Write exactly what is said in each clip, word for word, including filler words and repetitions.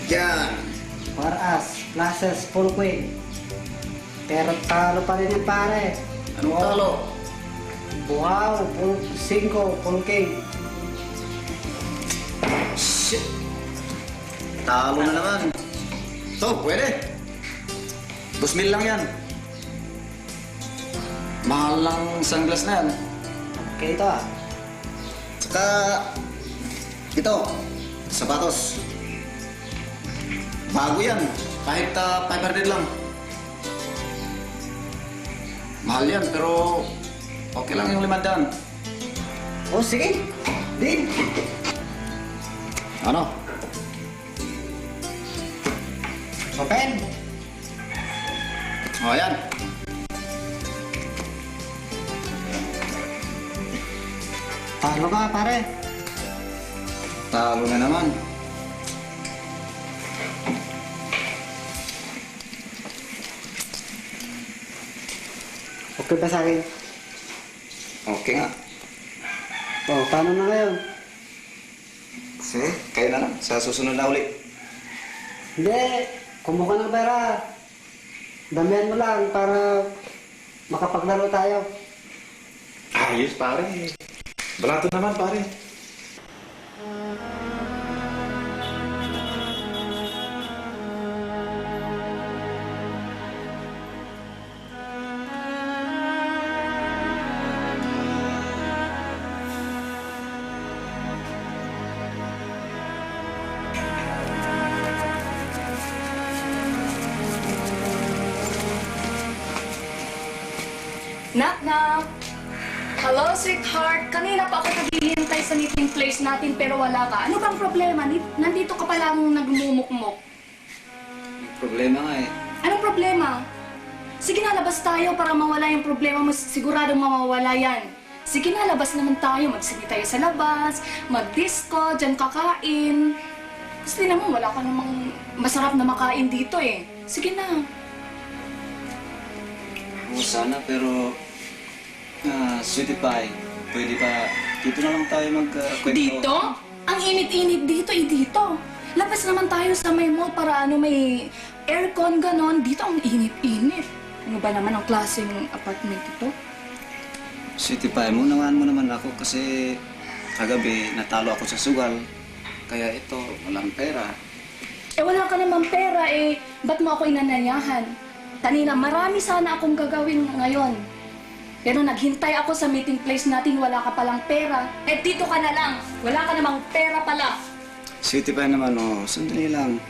Yan. Four as, flush as, full queen. Pero talo pa rin, pare. Anong talo? Buhaw, full, singko, full king. Shit. Talo na naman. Ito, pwede. Dos mil lang yan. Mahal ng sunglass na yan. Okay ito, ah. Tsaka, ito, sapatos. Bago yan. Kahit, ah, five hundred lang. Mahal yan, pero okay lang yung limandaan. O, sige. Deal. Ano? Open. O, yan. Talo ka, pare. Talo na naman. Okay ba sa akin? Okay nga. O, paano na ngayon? Sige, kayo na lang. Sa susunod na uli. Hindi, kumuha ka ng pera. Damihan mo lang para makapaglaro tayo. Ayos, pare. Balato naman, pare. Knock, knock. Hello, sweetheart. Kanina pa ako naghihintay sa meeting place natin, pero wala ka. Ano bang problema? Ni-, nandito ka palang nagmumukmok. May problema nga eh. Anong problema? Sige na, labas tayo para mawala yung problema mo. Siguradong mawawala yan. Sige na, labas naman tayo. Magsine tayo sa labas, magdisco, diyan kakain. Kasi tingnan mo, wala ka namang masarap na makain dito eh. Sige na. Oo, sana, pero Ah, sweetie pie, pwede ba dito na lang tayo mag, ah, kwento? Dito? Ang init-init dito, eh, dito. Labas naman tayo sa may mall para, ano, may aircon, ganon. Dito ang init-init. Ano ba naman ang klaseng apartment ito? Sweetie pie, maunawaan mo naman ako kasi kagabi natalo ako sa sugal. Kaya ito, walang pera. Eh, wala ka namang pera, eh. Ba't mo ako inanayahan? Kanina, marami sana akong gagawin ngayon. Pero naghintay ako sa meeting place natin, wala ka palang pera. Eh, dito ka na lang. Wala ka namang pera pala. Sweetie pie naman, oh. Sandali lang.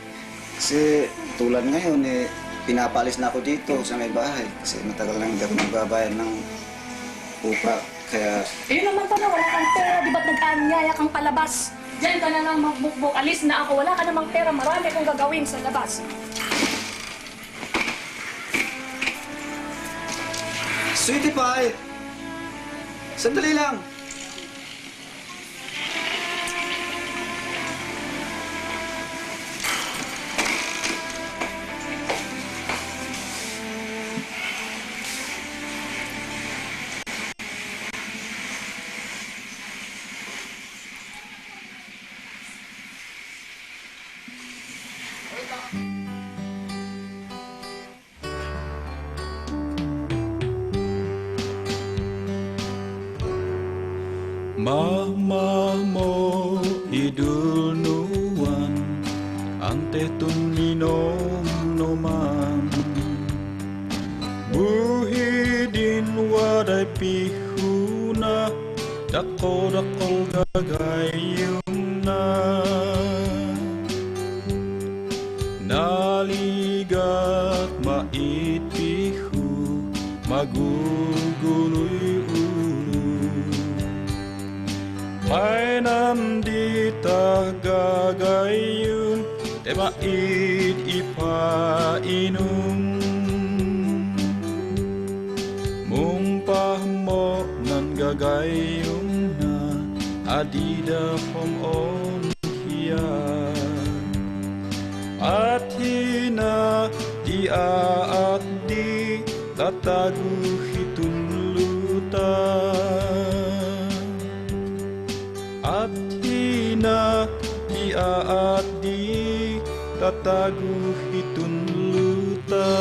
Kasi tulad ngayon, eh, pinapaalis na ako dito sa may bahay. Kasi matagal na hindi ako nagbabayad ng upa. Kaya... Ayun naman pala, wala kang pera. Di ba't nag-aanyaya kang palabas? Diyan ka na lang magbukbok. Alis na ako. Wala ka namang pera. Marami akong gagawin sa labas. Sweetie pie! Sandali lang! Mahmahmo i dul nuan, anteh tun minomnoman. Buhidin wadai pihuna, dakol-dakol gagaimna. Naligat ma'it pihu magugului ulu. Painam ditah gagaim te ma'it ipa inum. Mungpahmo nan gagaimna adida hom on hiat. Athina di aat di tatagu hitun luta. Athina di aat di tatago hitun luta.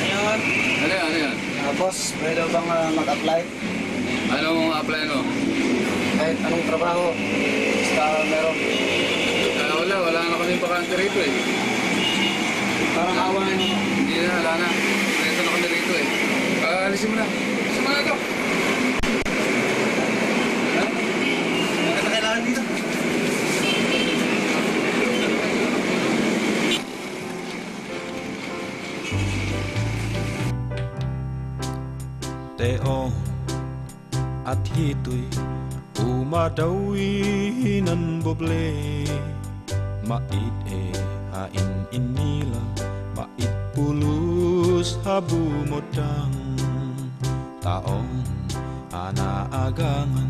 Ayon. Ano 'yan, ano 'yan? Ah, boss, pwede bang, ah, mag-apply? Anong apply, ano? Kahit anong trabaho, basta meron. Ah, wala, wala na kaming bakante rito, eh. Parang awa na, no? Hindi na, wala na. Kompleto na kami rito, eh. Ah, alisin mo na. Alisin mo na ito. Ano kailangan dito? Teong at hitoy, umadawi hinan boble. Ma'it e ha in-inilam, ma'it pulus ha bumodang. Taong ana agangan,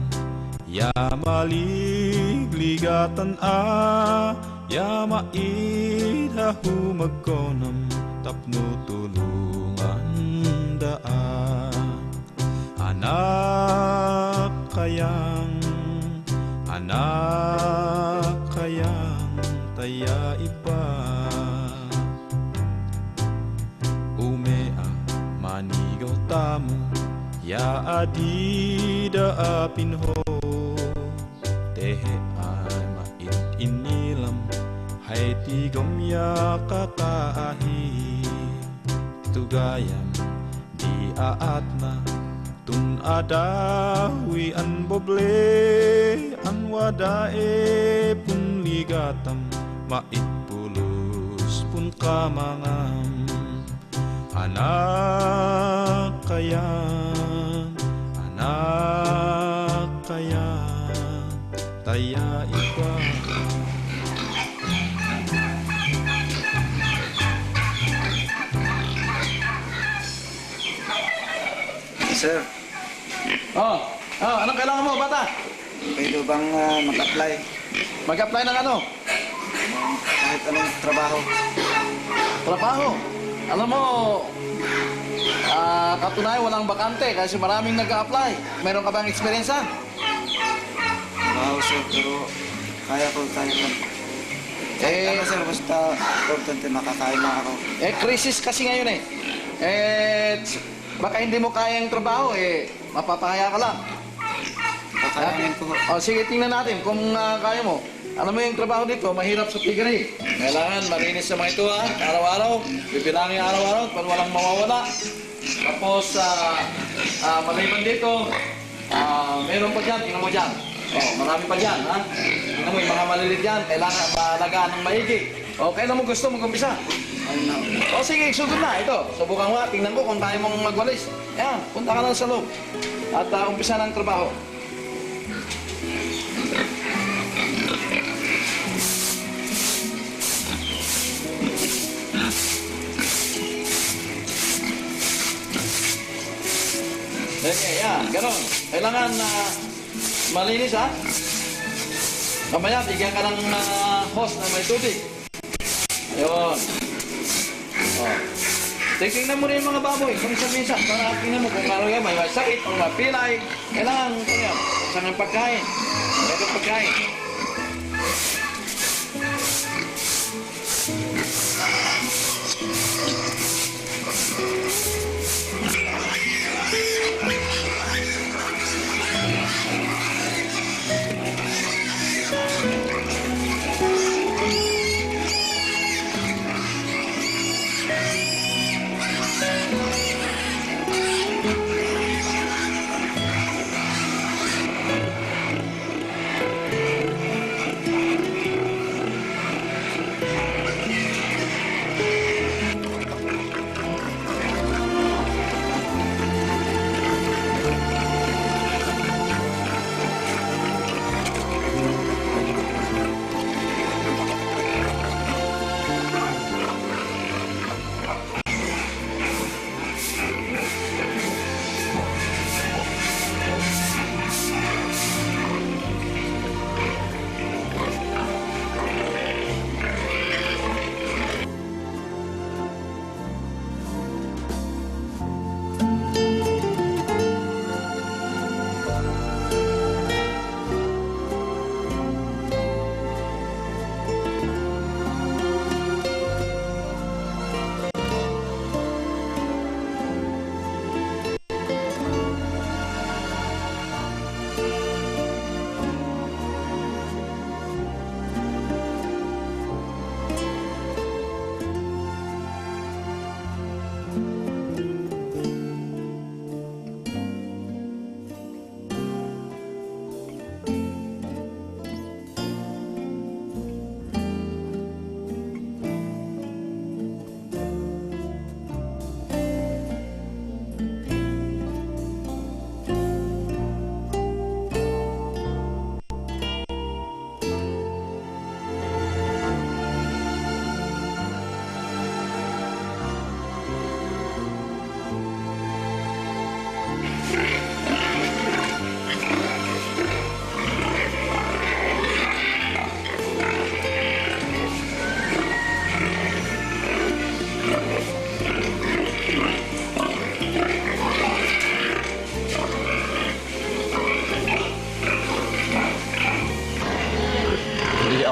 ya maligligatan a, ya ma'it ha humagkonam, tapnu tulungan da a. Anak kayang, anak kayang, taya iba. Ume a manigaw tamu, ya adi da a pinho. Tehe ai ma'it inilam, hai tigom ya kaka ahi. Tugayam di a atna, tun adawi an boble, an wada e pun ligatam, ma'it pulus pun kamangam. Anak kayang, anak kayang, taya iba. Sir. Oh, oh, anong kailangan mo, bata? Pwede bang, ah, mag-apply? Mag-apply ng ano? Kahit anong trabaho. Trabaho? Alam mo, ah, katunayan, walang bakante kasi maraming nag-a-apply. Meron ka bang eksperyensya? Trabaho, sir, pero kaya ko, kaya ko. Kahit ano, sir, basta importante makakain lang ako. Eh, krisis kasi ngayon eh. Eh, baka hindi mo kaya yung trabaho eh. Mapapahiya ka lang. Kakayanin ko. O, sige, tingnan natin kung, ah, kaya mo. Alam mo yung trabaho dito, mahirap sa piggery. Kailangan malinis sa mga ito, ha? Araw-araw, bibilangin araw-araw, para walang mawawala. Tapos, ah, ah, maliban dito, ah, meron pa dyan, tingnan mo dyan. O, marami pa dyan, ha? Tingnan mo, yung mga maliliit dyan, kailangan maalagaan ng maigi. O, kailan mo gusto mag-umpisa? Ayun na. O, sige, sugod na. Ito, subukan ko nga. Tingnan ko kung kaya mong magwalis. Ayan, punta ka na sa loob. At, ah, umpisa na ang trabaho. Sige, yan, ganon. Kailangan, ah, malinis, ha? Mamaya, bigyan ka ng, ah, hose na may tubig. Ayun. O. Titingnan mo rin yung mga baboy. Kung minsan-minsan, para tingnan mo kung ano yan, may, may sakit o mapilay. Kailangan ko yan. Saan ang pagkain? Ito pagkain.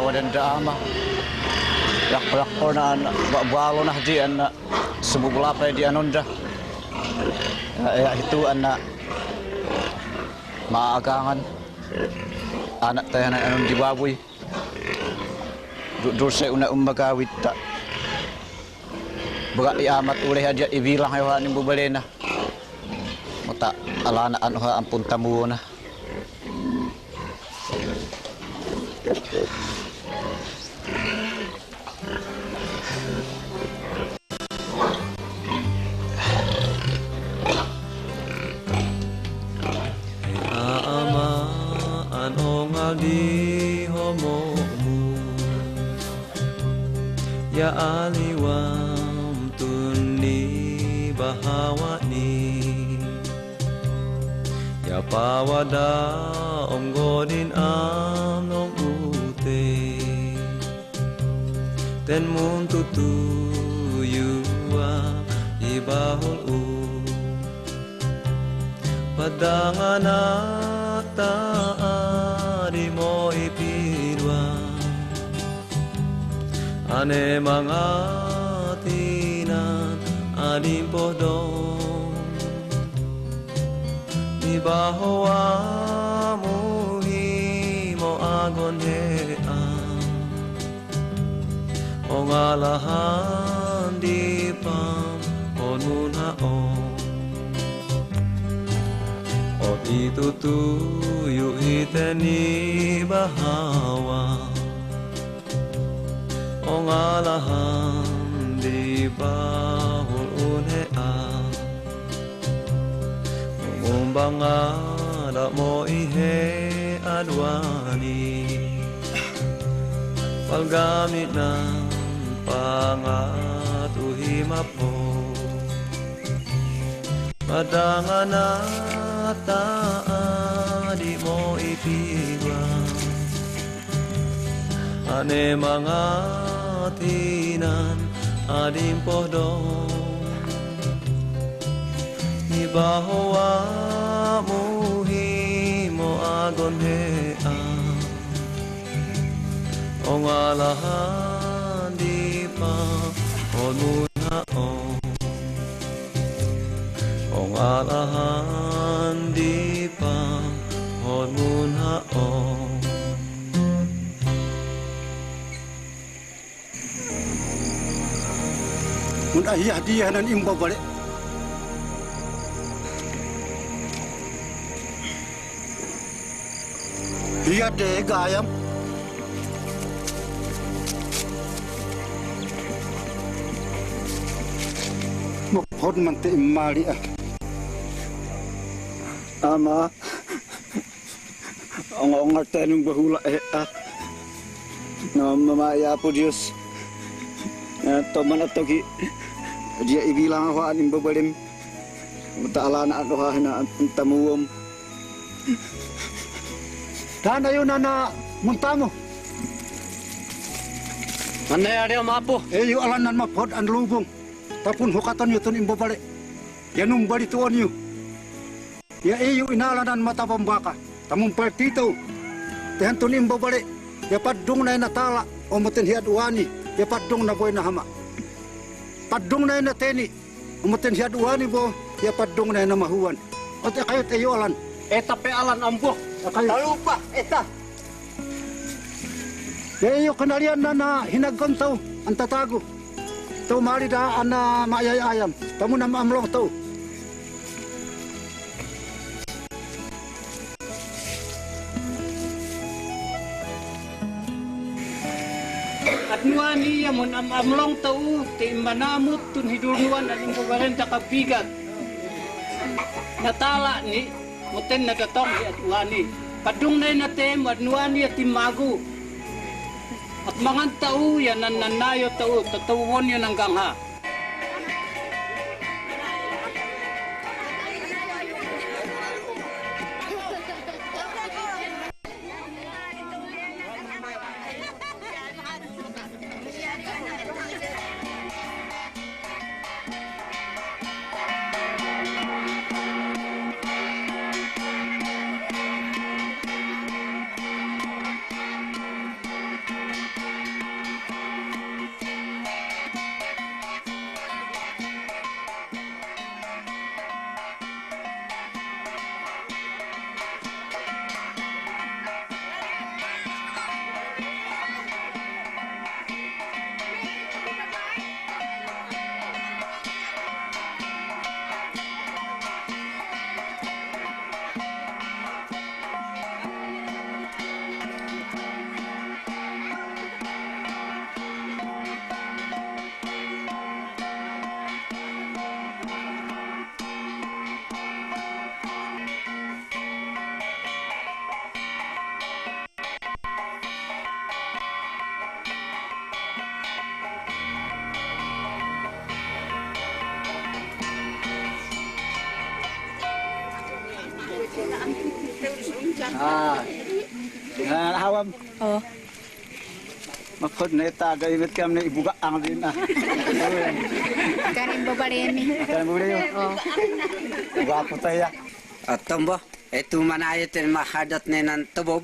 Denda ama. Yak, yak kona an, ba, balo na di an, sebubu lapai di anonda. Ya, ya, itu an, maagangan. Anak tayan anon di babui. Du, dulse una umma gawitta. Baga i amat ule hadia i bilang hewa ni bubalena. Mota alana an oha ampun tamu na. Ama an ongal di homo mu. Ya aliwam tuni bahawa ni. Ya pawada om godin am nong ute. Ten mun tutu yua i bahul u. Padangan ata adi mo i pirwa. Ane mangat inan adim pohdong. Ni bahowa muhi mo agon hea. Ong alahan di pam on munha o. Ot itu tuyu i teni bahawa. Ong alahan di pahul unhea. Mumbang ada mo ihe adwani. Palgami nan pangat uhi mapo. Padangan ata adi mo i pirwa. Ane mangat inan adim pohdong. Ni bahowa muhi mo agon hea. Ong alahan di pam on munha o. Ong alahan di pam on munha o. Mun ahi hadi hanan imbo bale. Hiya de gayam. Mo pod mante imali a. Ama. Ong, ong, ata nung bahula e a. Nama ma ya po Dios. Ya, toman atoki. Dia ibilang ho anim babalem. Mota alana atoha hina tamuom. Tana yo nana muntamu. Mana ya dia mapo? E yo alan nan mapod an lubung. Tapun hokaton yo tun imbo bale. Ya nung bali tuon yo. Ya e yo inalanan mata bambaka. Tamun paltito. Tehan tun imbo bale. Ya padung nai na tala. Omoten hiat wani. Ya padung na boy na hama. Padung nai na teni. Omoten hiat wani bo. Ya padung nai na mahuan. Ot e kayo te yo alan. Eta pe alan ambo. Kayo. Talupa eta. Ya iyo kenalian nana hinagon tau anta tagu. Tau mali da ana mayai ayam. Tamu nama amlong tau. Adnuan iya mun am amlong tau te imbanamut tun hidurnuan anim babalenta kapigat. Na tala ni. Moten na tatong i atuani. Padung nai na tem atuani ati magu. At mangan tau ya nan nan nayo tau tatau won ya nanggang ha. Ah. Nah, hawam. Oh. Maksudnya taga imet kam ne ibu ga ang din, ah. Kan imbo bale ni. Kan bule. Oh. Gua aku taya. Ah, tombo, etu manayet en ma hadat ne nan tobob.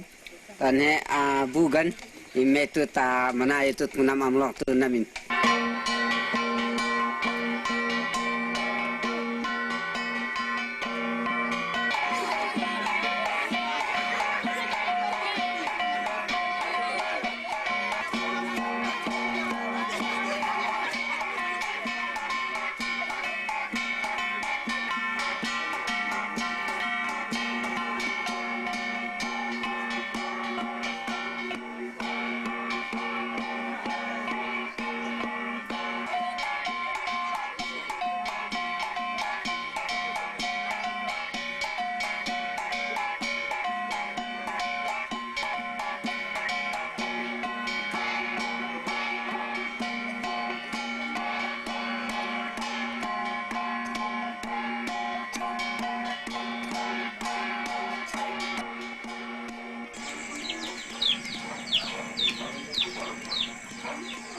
Tane, ah, bugan, imetu ta manayet tut kunam amlok tu namin.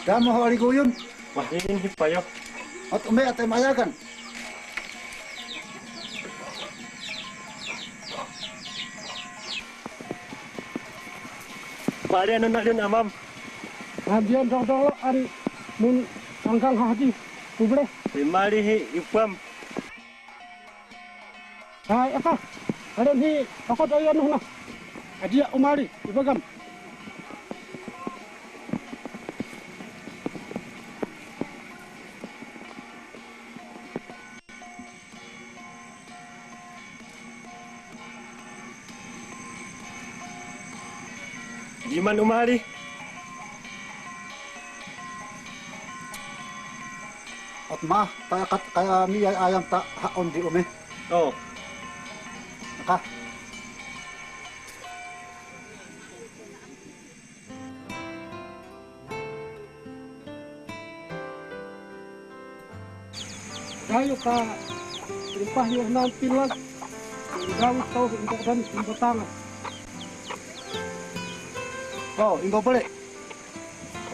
Damo ho ari guyun. Wah, ini hipayo. Ot ume ate mayakan. Pare nuna din amam. Ngandian dong dong lo ari mun anggang haji. Kubre. Imari hi ipam. Hai, aka. Aren hi, akot ayo nuh na. Adia umari, ibagam. Diman umari. Ot ma, ta kat kaya mi ai ayam ta hak on di ume. Oh. Aka. Dayo ka ripah yo nam pilag. Dayo tau ingko dan ingko tangan. Oh, ingko bale.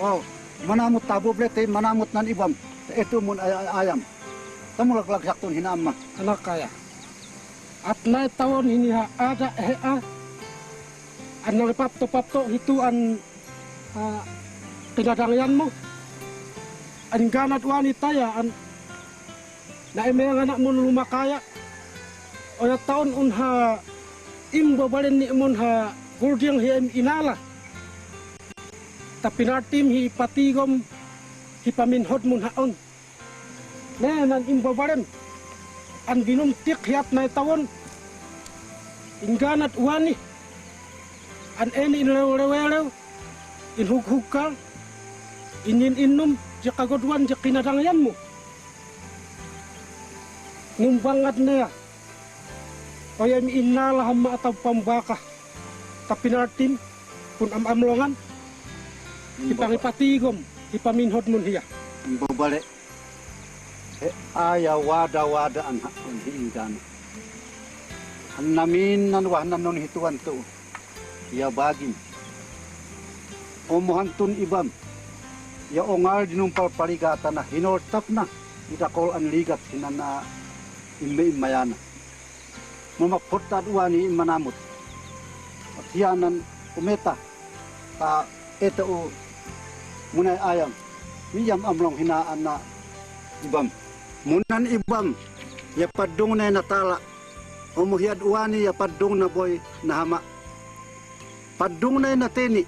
Oh, manamut tabo bale te manamut nan ibam. Etu mun ay-, ay-, ayam. Tamu lak-lak sak tun hina amma. Anak kaya. Atnai tawon hini ha ada he a. An nang papto-papto hitu an, ah, kinadang ian mo. An ganat wani taya an. Na eme ngana mun lumakaya. Oya taon un ha imbo balen ni mun ha gurdiang hi em inala. Tapinartim hi patigom hi paminhod mun ha on. Ne nan imbo balen. An binum tik hiat nai tawon. Inganat wani. An eni in lew lew lew. In huk hukal. In in inum. Jek agot wan jek kinadang ian mo. Ngumbangat nea. Oya mi inala hama ataw pambaka. Tapinartim pun am amlongan. Hipang hipatigom hipaminhod mun hia. Imbo bale. He aya wada wada an hak on hi inggana. An namin nan wahnan non hituan tu. Ia bagim. Omohan tun ibam. Ia ongal dinum pal paligatana hinor tapna. Idakol an ligat hinana imme immayana. Mama potat wani manamut. Tianan umeta. Ta eto u munai ayam. Miyam amlong hina ana ibam. Munan ibam. Ia padung nai natala. Omuhiad wani ia padung naboi nahama. Padung nai nateni.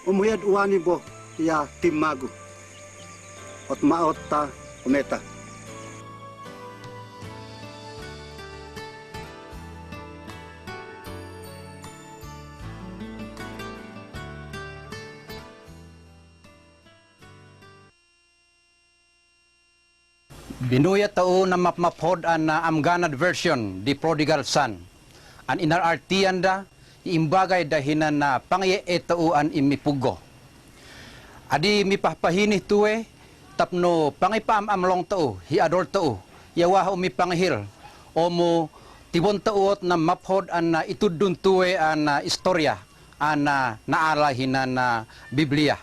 Omuhiad wani bo ia timagu. Ot ma ot ta umeta. Binu ia tau na mapmap hod an na amganad version di prodigal son. An inar arti anda i imbagai dahina na pangie e tau an imi pugo. Adi mi pahpahini tue tapno pangipa am amlong tau hi ador tau ia wah umi pangihil omo Tibon toot na mapod an, ah, ituddun tuwe an, ah, istoria an, ah, na'ala hinan, ah, Biblia.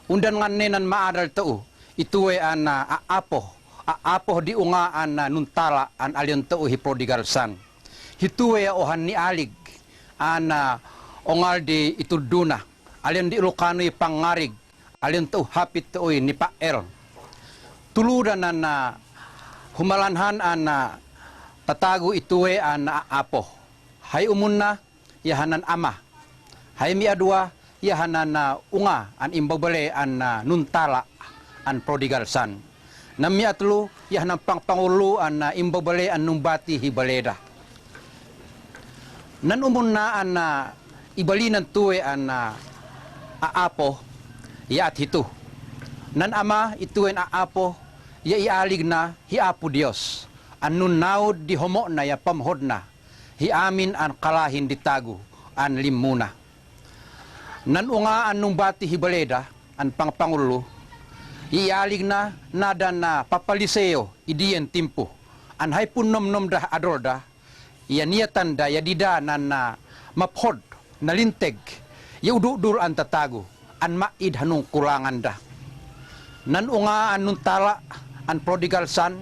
Undan nganne nan ma'adal toot ituwe an, ah, a'apo, a'apo di unga an, ah, nuntala an alion toot hi prodigal son. Hituwe a ohan ni alig an, ah, ongal di itudduna. Alion di lukanu i pangarig, alion toot hapit toot i ni pa'el. Tuluda nan, ah, humalanhan an, ah, tatagu ituwe an, ah, a'apo. Hai umuna, ia hanan ama. Hai mi'adua, ia hanan, ah, unga an imbabale an, ah, nuntala an prodigal son. Nan mi'atlu, ia hanan pangpangulu an, ah, imbabale an numbati hi baleda. Nan umuna an, ah, ibalinan tuwe an, ah, a'apo, ia at hitu. Nan ama ituwen a'apo, ia ialigna hi Apu Dios an nunnaud di homokna ia pamhodna hi amin an kalahin di tagu an limuna. Nan unga an numbati hi baleda an pangpangulu, ia ialigna nadan, ah, papaliseo i dien timpu an hai punnomnom da adolda, ia niatanda ia dida nan, ah, maphod na linteg ia ududur an tatagu an ma'id hanungkulangan da. Nan unga an nuntala an prodigal son,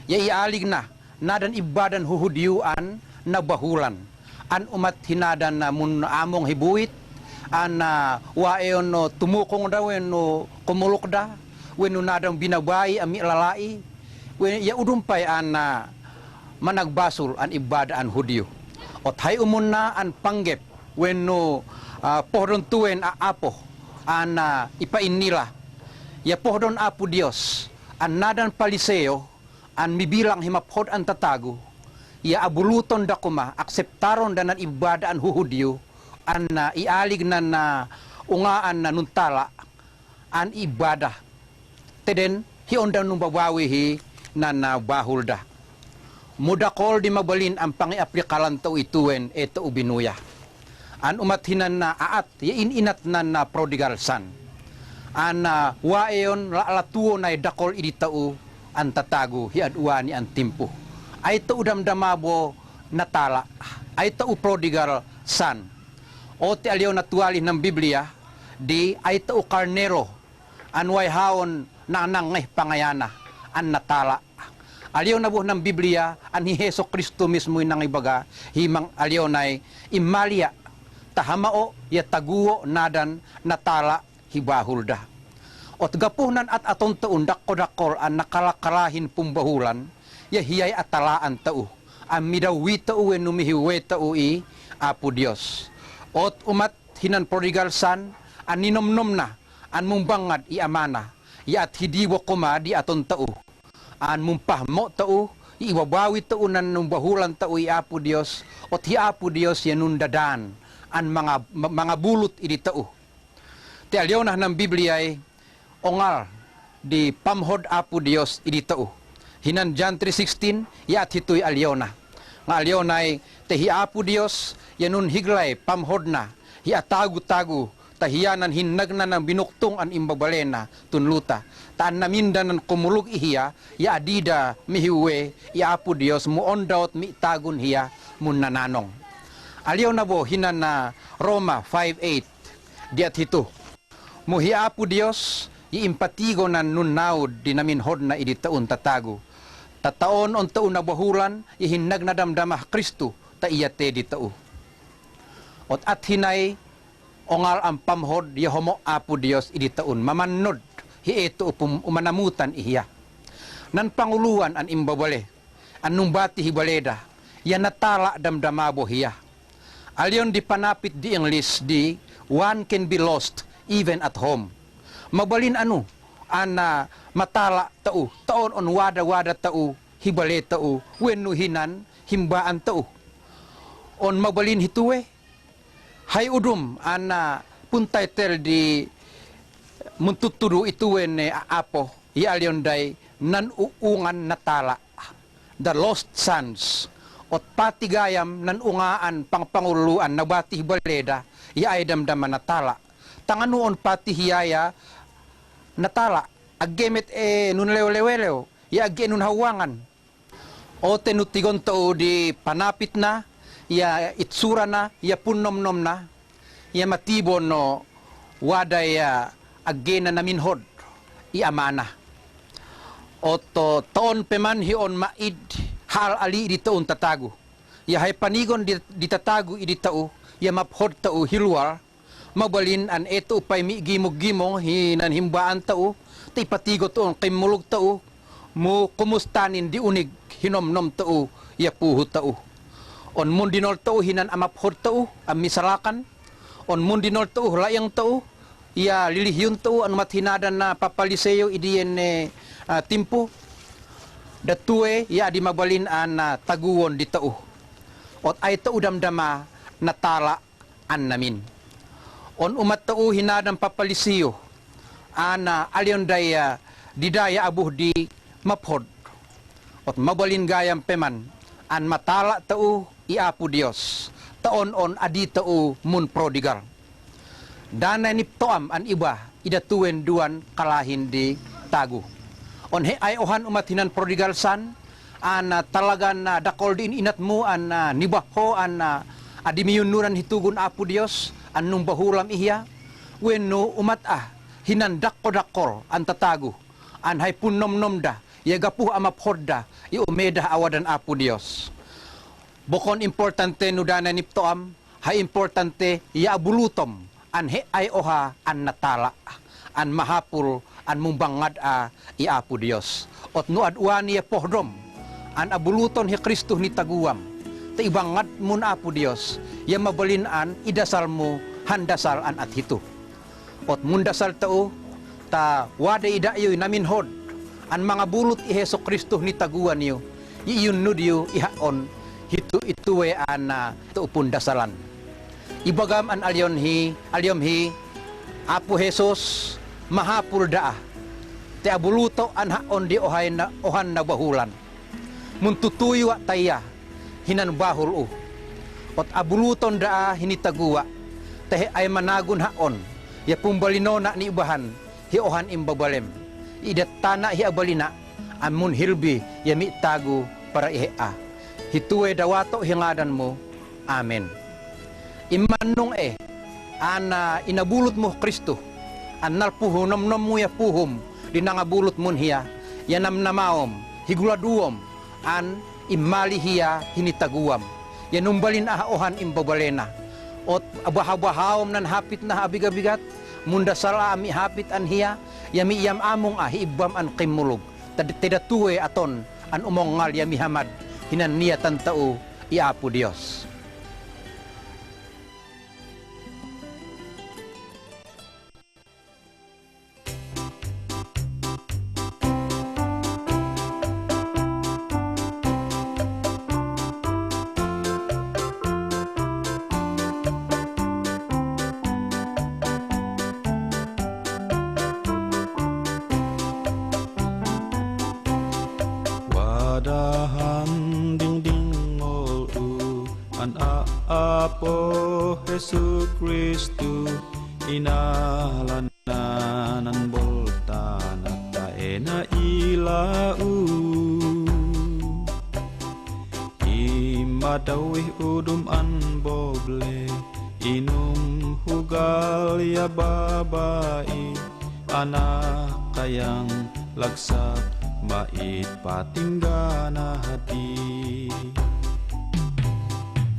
ia ialigna nadan ibbadan huhudiu an nabahulan an umat hi nadan, ah, mun among hi buit an, ah, wae ono tumukung da, wenu kumuluk da, wenu nadan binabai a mi'lala'i, we ia udumpai an, ah, managbasul an ibbada an hudiu. Ot hai umuna an panggep, wenu, ah, pohdon tuwen a'apo an, ah, ipa'innila. Ia pohdon Apu Dios an nadan paliseo an mibilang hi maphod an tatagu, ia abuluton dakuma, akseptaron da nan ibbada an huhudiu an, ah, ialig nan, ah, unga an, ah, nuntala an ibbada. Teden hi onda numbabawi hi nan, ah, bahulda. Mudakol di mabalin an pangi aplikalan toot ituwen e toot binuya an umat hinan, ah, a'at ia in-inat nan, ah, prodigal son an, ah, wae on la'latuo nai dakol idi toot an tatagu hi aduani an timpu. Ai toot damdama bo natala, ai toot prodigal son. Oti aliona tualih nan Biblia di ai toot karnero an waihaon nangnangngeh pangaiana an natala. Aliona bo nan Biblia an hi Heso Kristo mismu i nangibaga hi mang aliona i, imalia, tahamao ia taguo nadan natala hi bahulda. Ot gapuh nan at-aton toot dakko-dakko an nakalakalahin pumbahulan, ia hiai atalaan toot an midawi toot wenu mihiwe toot i Apu Dios. Ot umat hinan prodigal son an ninomnomna an mumbangad i amana, ia at hidi bo kuma di aton toot an mumpah mo toot i ibabawi toot nan numbahulan toot i Apu Dios, ot hi Apu Dios ia nundadan an manga, mangabulut idi toot. Te aliona nan Biblia i ongal di pamhod Apu Dios idi toot. Hinan John three sixteen, ia at hitu i aliona. Nga aliona i te hi Apu Dios ia nunhiglai pamhodna hi atagu-tagu, tahianan hinnagna nan binuktung an imbabalena tun luta. Taan naminda nan kumuluk i hia, ia adida mihiwe i Apu Dios mu onda ot mitagun hia mun nananong. Aliona bo hinan, ah, Roma five eight, di at hitu. Mu hi Apu Dios ia impatigo nan nunnaud di naminhodna idi toot tatagu. Tataon on toot nabahulan ia hinnagna damdama Kristo ta iate di toot. Ot at hinai ongal an pamhod ia homok Apu Dios idi toot mamannod hi e toot pum umanamutan i hia. Nan panguluan an imbabale an numbati hi baleda, ia natala damdama bo hia. Alion di panapit di English di one can be lost even at home. Mabalin anu an, ah, matala toot, taon on wada-wada toot hi bale toot, wenu hinan himbaan toot. On mabalin hituwe, hai udum an, ah, pun title di muntuturu ituwen e a'apo, ia alion dai nan uungan natala. The Lost Sons. Ot pati gayam nan unga an pangpangulu an nabati hi baleda, ia ai damdama natala. Tanganu on pati hiaia natala, age met e nunlew-lew-lew, ia age nunhawangan. Ote nu tigon to'u di panapitna, ia itsurana, ia punnomnomna, ia matibo no wada ia agena naminhod i amana. Oto to'on peman hi'on ma'id ha'al ali idi to'un tatagu. Ia hai panigon di, di tatagu idi to'u, ia maphod to'u hilual, mabalin an e to'u pai mi'gimong-gimong hinan himba'an to'u, te i patigo to'un qimmulug to'u, mu kumustanin di unig hinomnom to'u, ia puhu to'u. On mundinol to'u hinan amaphod to'u, ami salakan. On mundinol to'u laeng to'u, ia lilihyun to'u, an umat hinadan na papaliseyo idi ene, ah, timpu. Datue, ia adi mabalin an, ah, taguon di to'u. Ot ai to'u damdama, na tala an namin. On umat to'u hinadan papalisiyo, an, ah, aliondai, ah, dida ia abuh di maphod. Ot mabalin gayam peman, an matala to'u i Apu Dios, to'on on adi to'u mun prodigal. Danai nipto'am an iba, i datuen duan kalahin di tagu. On he ai ohan umat hinan prodigal san, an, ah, talagan, ah, dakol di in-, inatmu an, ah, nibahho an, ah, adi miyunnuran hitugun Apu Dios, an numbahulam ihia, wenu umat ah, hinan dakko-dakol an tatagu, an hai punnomnomda, ia gapuh amaphodda, i omedah awadan Apu Dios. Bokon importante nu danai nipto'am, hai importante ia abulutom, an he ai oha an natala, an mahapul, an mumbangad a i Apu Dios. Ot nu ad wan ia pohdom, an abuluton hi Kristu ni taguam. Te ibangad mun Apu Dios, ia mabalin an i dasal mu, han dasal an at hitu. Ot mun dasal to'u, ta wade i da'yu i naminhod, an mangabulut i Hesu Kristu ni taguan yu, i iunnud yu i ha'on, hitu itue an, ah, to'u pun dasalan. Ibagam an alion hi, aliom hi, Apu Hesus, mahapul da ah. Te abuluto an ha'on di ohain na, ohan na bahulan. Mun tutu yu ah taia, hinan bahul u. Ot abuluton da ah hini tagu ah, te he ai managun ha'on, ia pumbalino na ni bahan, hi ohan imbabalem. I dattana hi abalinaq, an mun hilbi ia mi'tagu para ihe a. Hitue dawato hi ngadan mu. Amen. Iman nung e, an, ah, inabulut mu Kristu, an nalpuhu nomnomu ia puhum, di nangabulut mun hia, ia namnamaom, higuladuom, an imali hia hini taguam. Ia numbalin ah ohan imbabalena. Ot abahabahaom nan hapit na abigabigat, mun dasal ah ami hapit an hia, ia mi'yam amung ah hi ibam an qimmulug. Tad-, te datue aton, an umongal ia mihamad, hinan nia tanto'u, i Apu Dios. Wadahan dingding ngol u, an a-, Apo Hesu Kristu, inalan anan boltan a taena i la'u. Imadawi udum an boble, inum hugal ia babai, ana kayang laksak ma'it patinggan a hati.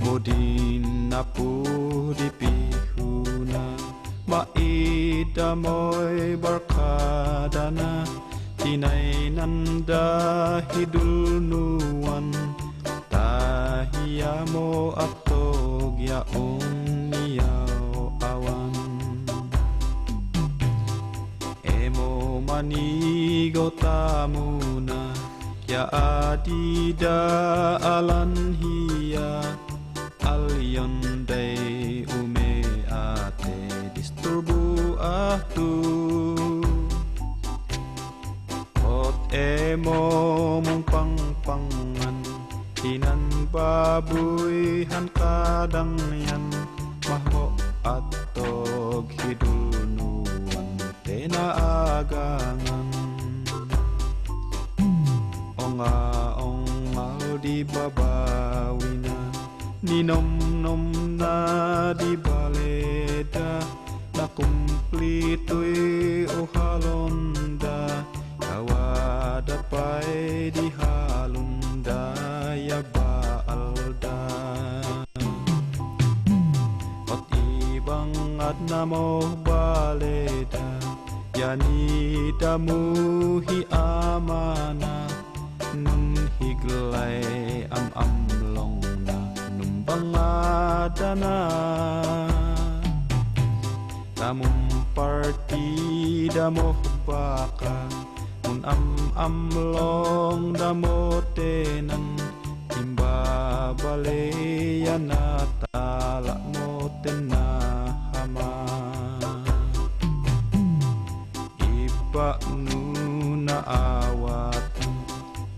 Mudin apu di pihuna, ma'it a moi barkadana, tinainan da hidul nuan, tahi ia mo atog ia om ia awan. Emo manigo tamuna, ia adida alan hia, alion dai ume ate disturbu ahtu. Ot emo mung pangpangan, inan babui han kadang ian, mahmo atog hidul nuan tena agangan. Onga-ong al babawi na, ninomnom na di bale da, na kumplitui uhalon da, kawa da pai di halun da ya baal da. Ot ibangad na mo bale da, ya ni da muhi amana, nung higlai am-amlong na numbang adana. Tamum parti da mo baka, mun am-amlong da mo tenan, imba bale ya na tala mo tena hama. Iba nu na awatan,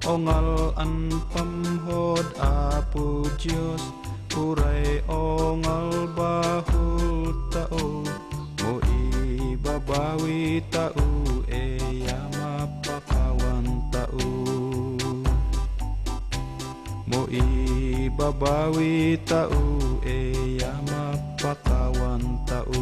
ongal an pam hod Apu Dios, urai ongal bahul tao, mo ibabawi tao e ya mapakawan tao. Mo ibabawi tao e ya mapakawan tao.